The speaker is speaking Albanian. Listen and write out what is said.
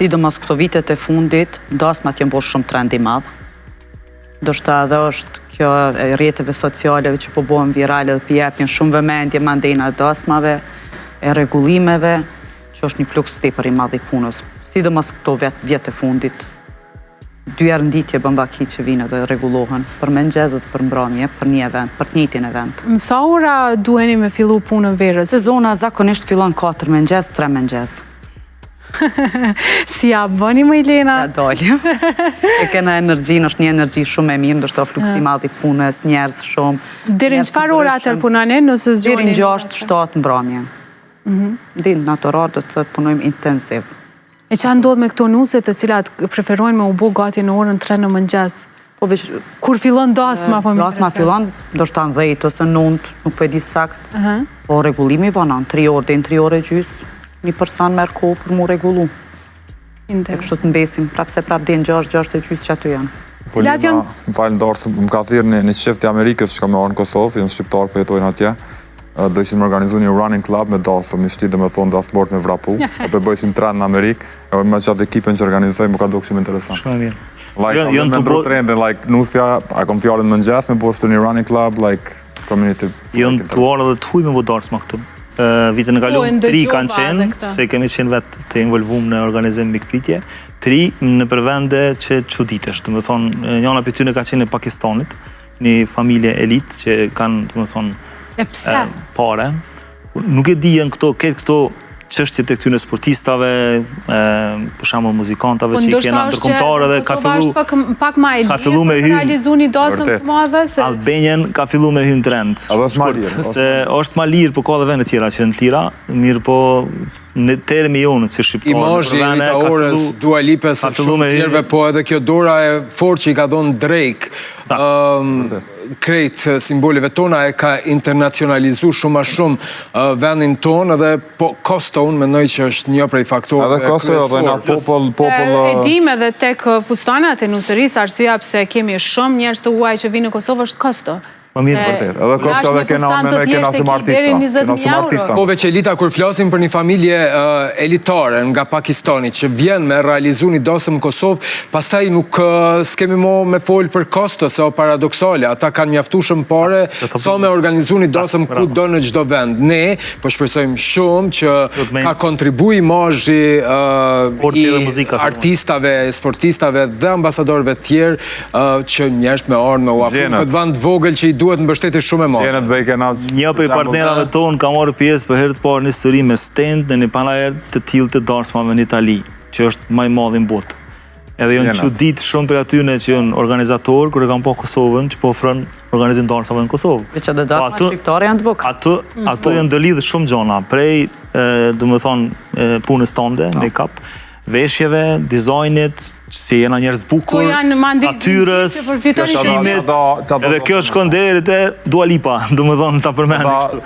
Sidomos këto vitet e fundit, dasmat janë bo shumë trend i madh. Ndoshta edhe është kjo e rrjeteve sociale që po bohen virale dhe po japin shumë vëmendje mandejna dasmave, e rregullimeve, që është një fluks tepër i madh i punës. Sidomos këto vjet e fundit. Dy herë në ditë e bën vaki që vinë edhe rregullohen, për mëngjes dhe për mbrëmje, për një event, për të njëjtin event. Në sa ora duheni me fillu punën verës? Sezona zakonisht fillon 4 mëngjes, 3 mëngjes. Si ja bëni më Ilena? Ja dalim. E kena energjinë, është një energji shumë e mirë, ndoshta fluksi i madh i punës, njerëz shumë. Deri në çfarë ora atëherë punoni, nëse zgjoni? Deri në 6-7 mbrëmje. Deri në ato orë do të thotë punojmë intensiv. E ça ndodh me këto nuse të cilat preferojnë me u bo gati në orën 3 në mëngjes? Po veç... Kur fillon dasma, po më Dasma fillon, ndoshta në 10 ose 9, nuk po e di sakt. Po rregullimi vonon, 3 orë deri në 3 orë e gjysë, një person merr kohë për mu rregullu. E kështu të mbesim, prapë se prapë deri në 6, 6 e gjysë që aty janë. Po Lina, më falë ndarë, më ka thirrë një, një çift i Amerikës që ka me ardhë në Kosovë, janë shqiptarë po jetojnë atje. Do ishin me organizu një running club me dasëm, mi shti dhe me thonë dasmort me vrapu, e po bëjsin trend në Amerikë, e me qatë ekipin që organizoj, më ka dukë shumë interesant. Shumë mirë. Like, jo, jo, të bo... trendin, like, nusja, a kom fjalën më mëngjes me bo një running club, like, community. Janë të ardhë edhe të huj me bo darsma këtu. Vitin e po, kalum, tri kanë qenë, se kemi qenë vetë të involvum në organizim mikpritje, tri nëpër vende që çuditesh, do me thonë, njëna prej tyne ka qenë e Pakistanit, një familje elitë që kanë, do me thonë, E pse? pare. Nuk e di janë këto, këtë këto çështjet e këtyre sportistave, e, për shembull muzikantave Po që i ndoshta kena është që ndërkombëtarë edhe dhe ka Kosova fillu është pak, pak ma e ka lirë fillu me për hy. realizu një dasëm Vërtet. të madhe, se Albanian ka fillu me hy në trend. Edhe është ma Shkurt, lirë, është Se është ma lirë, po ka edhe vende tjera që janë të lira, mirë po në termi jonë si shqiptar, Imazhi i nëpër vende Rita ka Orës, fillu- Dua Lipës, ka e fillu shumë me hy- tjerëve, po edhe kjo dora e fortë që i ka dhonë Drake, Sa. Krejt simboleve tona e ka internacionalizu shumë ma shumë vendin tonë edhe po kosto unë mendoj që është një prej faktorëve Edhe kosto edhe na kryesor. popull, popull... Se e dim edhe tek fustanat e nusërisë, arsyeja pse kemi shumë njerëz të huaj që vinë në Kosovë është kosto. Ma mirë, Se vërtet. Edhe kosto jashtë edhe një kena, fustan të mendoj kena thjeshtë e shumë ki artista. deri Kena 20.000 shumë euro. artista. Po veç Elita, kur flasim për një familje elitare nga Pakistani që vjen me realizu një dasëm në Kosovë, pastaj nuk s'kemi mo me fol për kosto, se o paradoksale, ata kanë mjaftueshëm pare sa me organizu një dasëm kudo në çdo vend. Ne po shpresojmë shumë që ka kontribu imazhi Sporti i dhe muzika, sidomos. artistave, sportistave dhe ambasadorëve tjerë që njerëz me ardhë me u afru në këtë vend të vogël që i duhet mbështetje shumë e madhe. Gjenët bëj kena... Një prej partnerave tonë ka marrë pjesë për herë të parë në histori me stend në një panair të tillë të darsmave në Itali, që është më i madhi në botë. Edhe janë çudit shumë prej atyne që janë organizatorë kur e kanë pa Kosovën që po ofron organizim darsmave në Kosovë. Veç edhe Po dasmat shqiptare janë të bukura. Ato ato janë ndërlidhë shumë gjona, prej do të thonë punës tënde, make-up, veshjeve, dizajnit, si jena njerëz të bukur, natyrës, ushqimit, edhe kjo shkon deri te Dua Lipa, do më thonë ta përmendi kështu.